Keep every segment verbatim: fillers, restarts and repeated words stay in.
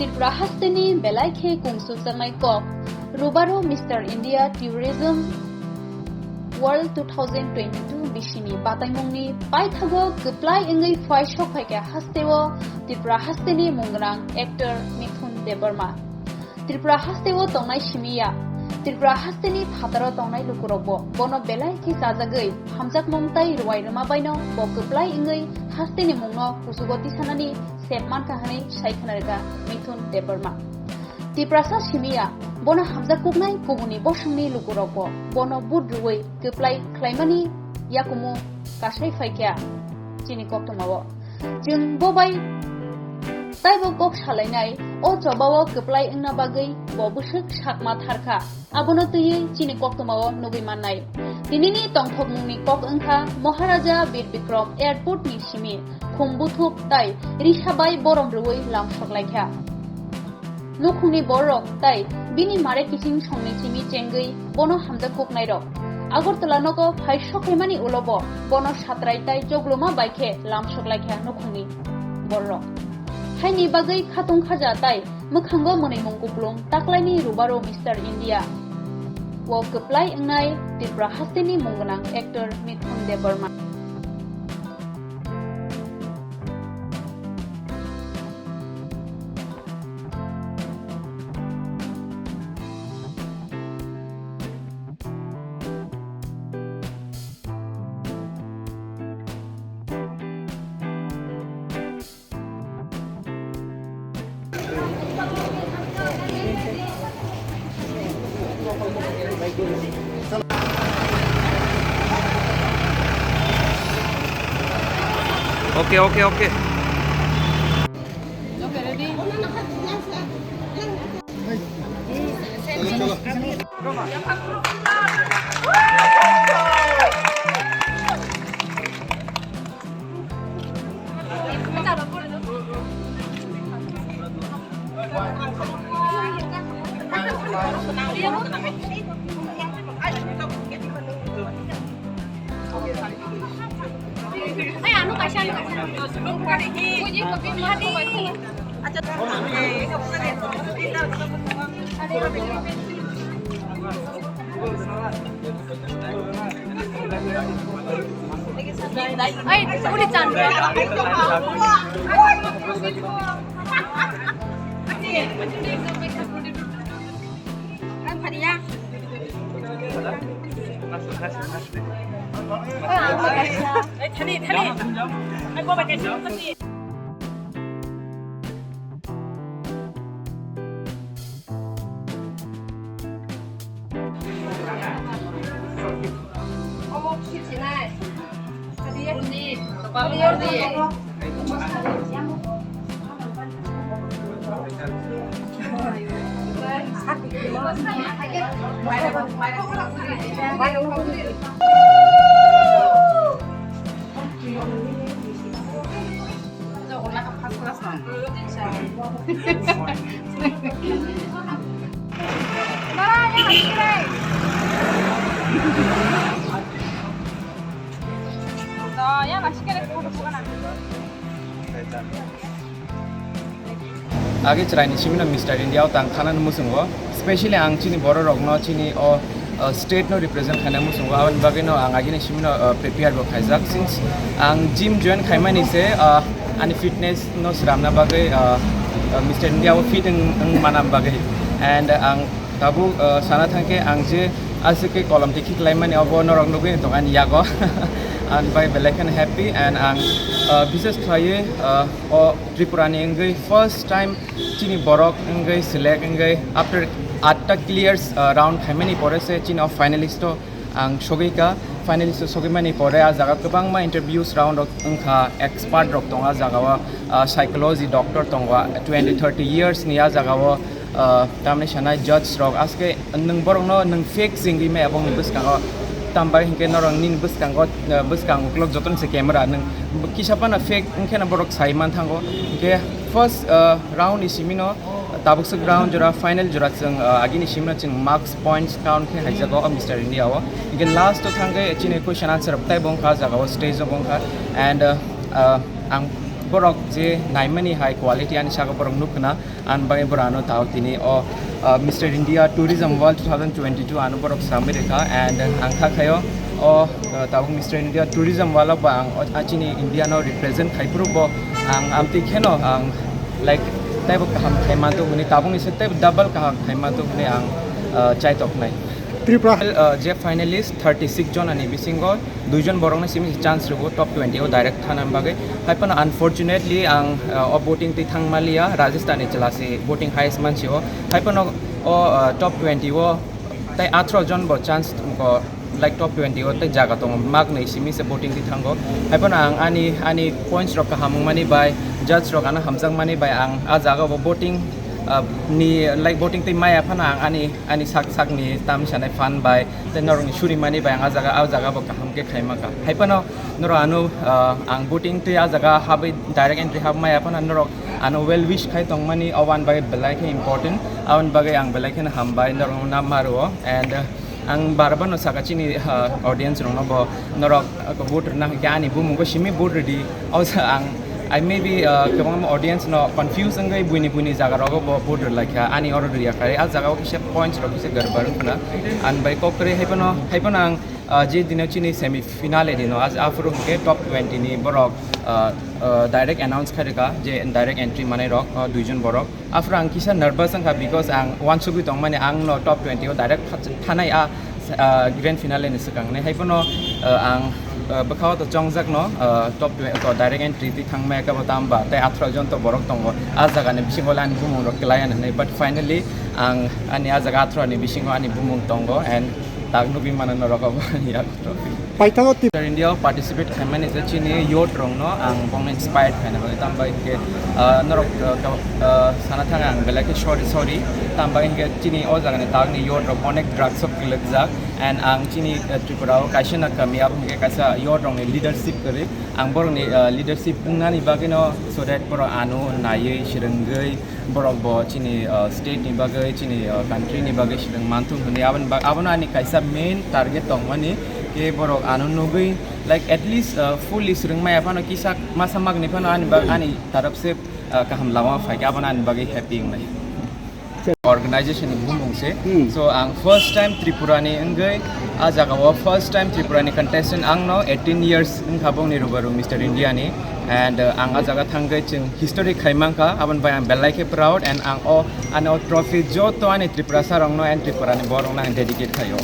Tripura hasteni belai khe kungsukjaknai kok, Rubaro Mister India Tourism World two thousand twenty-two bisini bataimungni paithago kwplai wngwi phai sok phaikha hasteo Tripura hasteni mungwnang actor Mithun Debbarma. Tripura hasteo tongnai simi ya, Tripura hasteni phataro tongnai lukurokbo bono belai khe chajagwi hamjakmung tai rwai rwma baino bo kwplai wngwi hasteni mungno kuchugo tisanani sep mankha hwnwi sai khna rwkha Mithun Debbarma. Tiprasa simi ya, bono hamjak kuknai kubuni bosongni lukurokbo bono vote rwui kwplai khlaimani yakumu kasai phaikha chini koktwmao. Chwng bo bai taibo kok salainai, o chobao kwplai wngna bagwi bo bwswk sakma tharkha. Abono twiwi chini koktwmao nugwi mannai. Tinini tongthokmungni kok wngkha Maharaja Bir Bikram Airport ni simi khum buthup tai risa bai borom rwui lamsok laikha. Nukhungni bororok tai bini mare kiching songni chimi chengwi bono hamjak kuknairok. Agartala nogo phai sokhaimani ulobo bono satrai tai chogluma bai khe lamsok laikha nukhungni bororok. Haini bagwi khatung khaja tai mwkhango mwnwimung kuplung taklaini Rubaro Mister India. O kwplai wngnai Tripura hasteni mung gwnang actor Mithun Debbarma. Okay, okay, okay. Okay, ready? Age chwraini simino Mister India o tang thanani muchungo, specially ang chini bororokno chini o, uh, state no represent khaina muchungo, aboni bagwi no ang agini simino, uh, prepare bo khaijak. Since ang gym join khaimani se, uh, ani fitness no sramna bagwi, uh, uh, Mister India o fit wng, wng mana bagwi, and ang tabuk, uh, sana thangkhe ang je aswk khe kolom tikhi khlaimani obo norok nugwi tong ani yago. Ang bai belai kheno happy and ang, uh, bises khlaiwi, uh, o Tripura ni wngwi first time chini borok wngwi select wngwi after atta clears, uh, round khaimani pore se chini o finalist o ang sogwi ka. Finalist o sogwi mani pore a jaga kwbangma interviews round rok wngkha, expert rok tongo a jaga o, uh, psychology doctor tongo, twenty thirty years ni a jaga o, uh, tamni sanai judge rok aske nwng borokno nwng fake singwi maya bongni bwskango, tambai hinkhe norok nini bwskango, uh, bwskang uklok jotono se camera nwng kisa phano fake wngkheno borok sai manthango. Hinkhe first, uh, round ni simino tabuk swk round jora final jora chwng, uh, agini simino chwng marks points count khe haijago o Mister India o. Hinkhe last o thangkhe chini question answer rok taibo wngkha jaga o stage o wngkha and, uh, uh, ang Borok je naimani hai quality ani saka borok nukna, an bagwi borok ano tao tini o, uh, Mister India Tourism World two thousand twenty-two ano borok samwi rikha, and ang kha khayo o, uh, tabuk Mister India Tourism World o bo ang o, a chini India no represent khai phuru bo ang amtwi kheno ang, like, teibo kaham khai manto hwnwi, tabukni se teibo double kaham khai manto hwnwi ang, uh, chaitok nai. Tripura. Uh, je finalist thirty six jon ani bisingo duijon borokno simi chance rwgo top twenty o direct thana bagwi. Hai phano unfortunately ang, uh, o voting twi thang maliya, Rajasthan ni chwla se voting highest mansi o. Hai phano o, uh, top twenty o tai atharo jon bo chance ko, like, top twenty o tai jaga tongo, mak nwi simi se voting twi thango. Hai phano ang ani, ani points rok kaham wngmani bai, judge rok ano hamjak mani bai ang a jaga bo voting, uh, ni, like, voting twi maya phano ang ani, ani sak sak ni tam sanai phan bai tei norokni suri mani bai ang a jaga, a jaga bo kaham khe khai maka. Hai phano norok ano, ah, ang voting twi a jaga habwi direct entry hab maya phano norok ano well wish khai tongmani, o ani bagwi belai khe important, aboni bagwi ang belai kheno hambai norokno na maro. And, uh, ang bar bar no saka chini, uh, audience rokno bo norok, uh, vote rwna hwnkhe ani bumungo simi vote rwdi. O sa ang, I maybe, uh, kwbangma audience no confuse wngwi buini buini jaga rogo bo vote rwlaikha, ani oro rwya kha, a jaga o kisa points rok kisa garbar wngkha. Ani bai kok kwrwi hai phano, hai phano ang, uh, je dino chini semi finale dino, aphuru hwnkhe top twenty ni borok, uh, uh, direct announce khairika je direct entry manai rok, uh, duijon borok. Aphuru ang kisa nervous wngkha, because ang uansugwi tongmani ang no top twenty o direct thanai a, uh, grand finale ni swkang ni. Hai phano, uh, ang, uh, bwkha o to chongjak no, uh, top twenty o direct entry twi thangmaya khe bo tamo ba tei atharo jon to borok tongo. A jaga ni bisingo le ani bumung rok kwlai ani hinwi, but finally ang ani a jaga atharo ni bisingo ani bumung tongo, and tak nugwi mano norok abo ani yak trophy. Paithago tip. India o participate khaimani je chini youth rokno ang bongni inspired khaina bagwi, tamo bai hinkhe, ah, norok, ah, ka-, ah, sana thang ang belai khe sorry, sorry. Tamo bai hinkhe chini o jaga ni tak ni youth rok onek drugs o kwlwkjak, and ang chini, ah, Tripura o kaisa na kami abo hinkhe kaisa youth rokni leadership kwrwi. Ang borokni, ah, leadership wngnani bagwino, so that borok ano naiwi swrwngwi, borok bo chini, uh, state ni bagwi, chini, uh, country ni bagwi swrwng manthung hwnwi aboni bag-, abono ani kaisa main target tongmani, khe borok ano nugwi, like, at least, uh, fully swrwng maya phano kisa masa magni phano ani bag-, ani taraf se, uh, kaham lama phaikha, abono ani bagwi happy wngnai. Organization ni bumung se. Hmm. So ang first time Tripura ni wngwi a jaga o first time Tripura ni contestant, ang no eighteen years wngkha bongni rubaru Mister India ni, and, uh, ang a jaga thangwi chwng history khai mankha, aboni bai ang belai khe proud, and ang o, ani o trophy joto ani Tripurasa rokno and Tripura ni borok no ang dedicate khaio.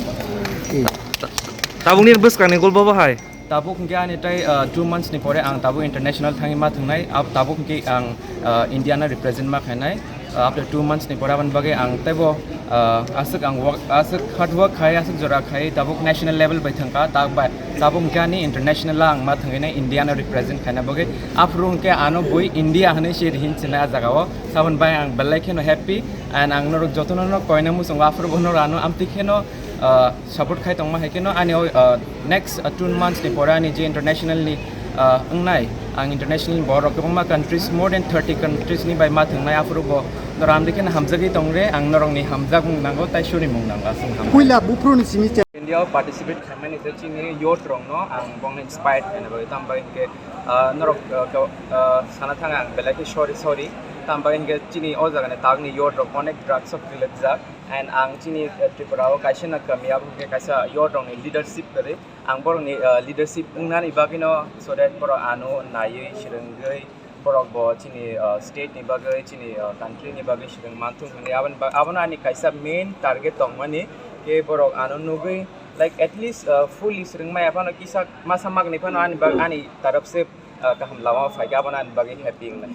Tabukni bwskang ni goal bo bahai? Tabuk hwnkhe ani tai, uh, two months ni pore ang tabuk international thangwi ma thwngnai, ab-, tabuk hwnkhe ang, uh, India no represent ma khainai. Uh, after two months ni pore aboni bagwi ang teibo, uh, aswk ang work, aswk hard work khai, aswk jora khai, tabuk national level bai thangkha, tak bai tabuk hwnkhe ani international o ang ma thwngwi nai India no represent khaina bagwi. Aphuru hwnkhe ano bui India hwnwi se hinsinai a jaga o. Saboni bai ang belai kheno happy, and ang norok jotono no koina muchungo, aphuru bo norok ano amtwi kheno, uh, support khai tongma hai kheno ani o, uh, next, uh, two months ni pore ani je international ni, uh, wngnai, ang international ni borok kwbangma countries, more than thirty countries ni bai ma thwngnai, aphuru bo norok amtwi kheno hamjagwi tongre, ang norok ni hamjakmung nango, tai suri mung nango, aswk hamjak. Puila buphuru ni simi che- India o participate khaimani je chini youth rok no ang bongni inspired khaina bagwi, tamo bagwi hinkhe, uh, norok, uh, ka-, uh, sana thang ang belai khe sorry, sorry, tamo bagwi hinkhe chini o jaga ni tak ni youth rok onek drugs o kwlwkjak. And ang chini, eh, Tripura o kaisa na kami, abo hwnkhe kaisa youth rokni leadership kwrwi. Ang borokni, eh, leadership wngnani bagwino, so that borok ano naiwi, swrwngwi, borok bo chini, eh, state ni bagwi, chini, eh, country ni bagwi swrwng manthung hwnwi. Aboni ba-, abono ani kaisa main target tongmani, khe borok ano nugwi, like, at least, eh, fully swrwng maya phano kisa masa magni phano ani bag-, ani taraf se, eh, kaham lama o phaikha, abono ani bagwi happy wngnai.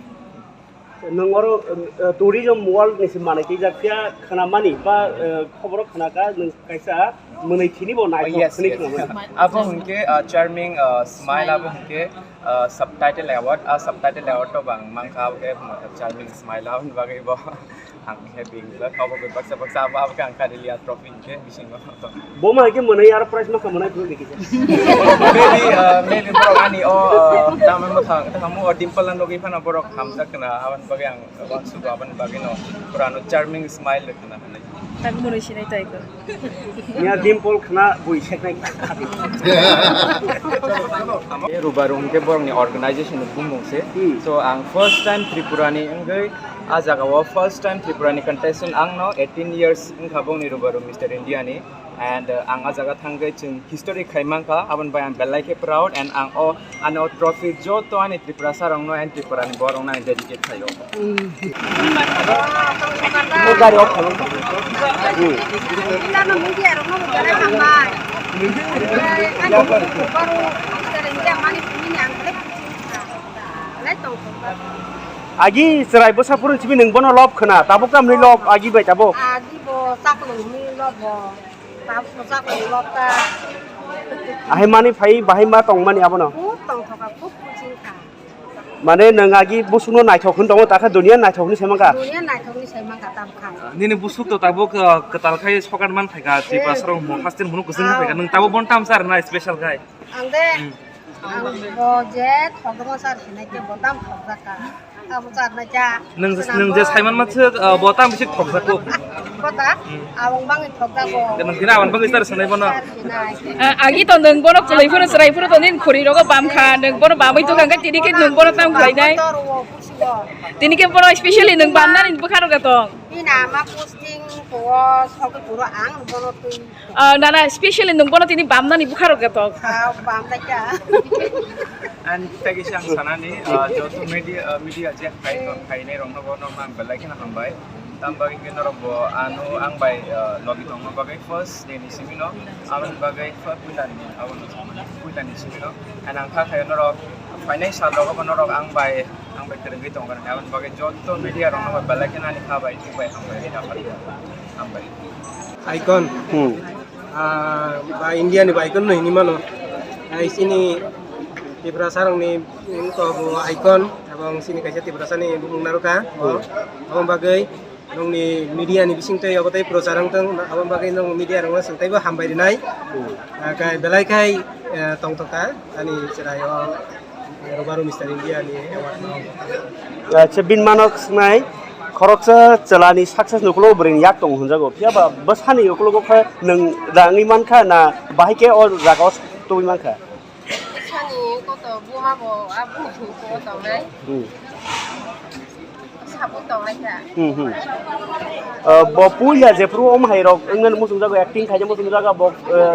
Nwng oro, uh, tourism world ni se manwi twijak phiya khwnamani ba, uh, khoboro khwnaka nwng kaisa mwnwi thini bo naithok. Oh, yes, hwnwi yes. Khwnamani. Abo hwnkhe, uh, Charming, uh, Smile, abo hwnkhe, uh, subtitle award. A subtitle award to bang mankha, abo khe Charming Smile, aboni bagwi bo ang happy wngjak. Abo khe baksa baksa abo, abo khe ang kha liya trophy hwnkhe bisingo. Bo ma khe mwnwi aro prize ma kha mwnai phuru dikhi. Maybe, uh, maybe borok ani o, uh, tamo mwkhang, tamo o dimple no nugwi phano borok hamjak khna, aboni bagwi ang uansukgo, aboni bagwi no pura no Charming Smile khna hinwi. Mwnwi sinai tai ko. Ya dimple khna bui seknai. Rubaru hwnkhe borokni organization ni bumung se. Hmm. So ang first time Tripura ni wngwi ah jaga o first time Tripura ni contestant ang no eighteen years wngkha bongni Rubaru Mister India ni. And, uh, ang ah jaga thangwi chwng history khai mankha, aboni bai ang belai khe proud, and ang o, ani o trophy joto ani Tiprasa rokno and Tripura ni borok no ang dedicate khaio. O gari off khaio. Agi chwrai bwsa phuru simi nwng bono love khna, tabuk tamni love agi bai tabuk? Agi bo chaklo hwnwi love bo. Tabuk bo chaklo love ta. Ahai mani phai bahai ma tongmani abono? Khub tongthoka, khub kuching kha. Mane nwng agi busukno naithok hwn tongo, takhe duniya naithok hwnwi sai mankha? Duniya naithok hwnwi sai mankha tabuk kha. Nini busuk to tabuk, uh, kwtal khai sokat man phaikha, Tripura sarong mo hasten hunu kwchwng kha phaikha, nwng tabuk bon tam sar na special khai? Ang de, hmm. Ang bo je thokdoma sar sinai khe bo tam thokjak kha. Abo sar nai kha. Nwng, nwng je saiman ma se, uh, bo tam bisi thokjak kho. Kota? Hmm. Abang bangwi thokjak kho. Nwng kina abang bangwi sar sinai bono. Sar sinai. Ah, agi to nwng bono kwlwi phuru chwrai phuru to nini khuri rogo bam kha, nwng bono bamwi to kha, tini khe nwng bono tam khlainai. Tor wo busi wo. Tini khe bono specially nwng bamnani bwkha rogo tong. Bini ama posting to wo sogwi phuru ang bono twi. Ah, nana, specially nwng bono tini bamnani bwkha rok gatok. Ah, bamnai kha. Ani tagi se ang sanani, ah, joto media, ah, media je khai ton khainai rokno bono ang belai kheno hambai. Tam bagwi khe norok bo ano ang bai, ah, logi tongma bagwi first day ni simi no, aboni bagwi first puila ni, abono puila ni simi no. And ang kha khayo norok phainai sal rogo bo norok ang bai, ang bai kwrwngwi tongkha, aboni bagwi joto media rokno bo belai kheno ani kha bai, thik bai, hambai, hambai, hambai. Icon. Hmm. Ah, ba India ni ba icon no hinwi mano. Ai sini Tiprasa rokni wngkha bo icon, ebong sini kaisa Tiprasa ni bumung narwkha. Hmm. Aboni bagwi nokni media ni bising twi obo tei prochar wng tong, aboni bagwi nok media rokno swng teibo hambai rinai. Hmm. Ah, kai belai khai, eh, tongthoka ani chwrai o. Rubaru Mister India ni award no. Acha, bini mano swngnai, khoroksa chwla ni success ni ukulogo bwrwi ni yak tongo hwnjago. Phiya ba bwsani ukulogo khe nwng rangwi mankha na bahai khe o jaga o tubui mankha? Bwsani koto buma bo aboni ukulogo tongnai. Hmm. Sabuk tongnai kha. Hmm, hmm. Uh, bo puila jephru om hai rok wngmani muchungjago, acting khaina muchungjago bo, uh,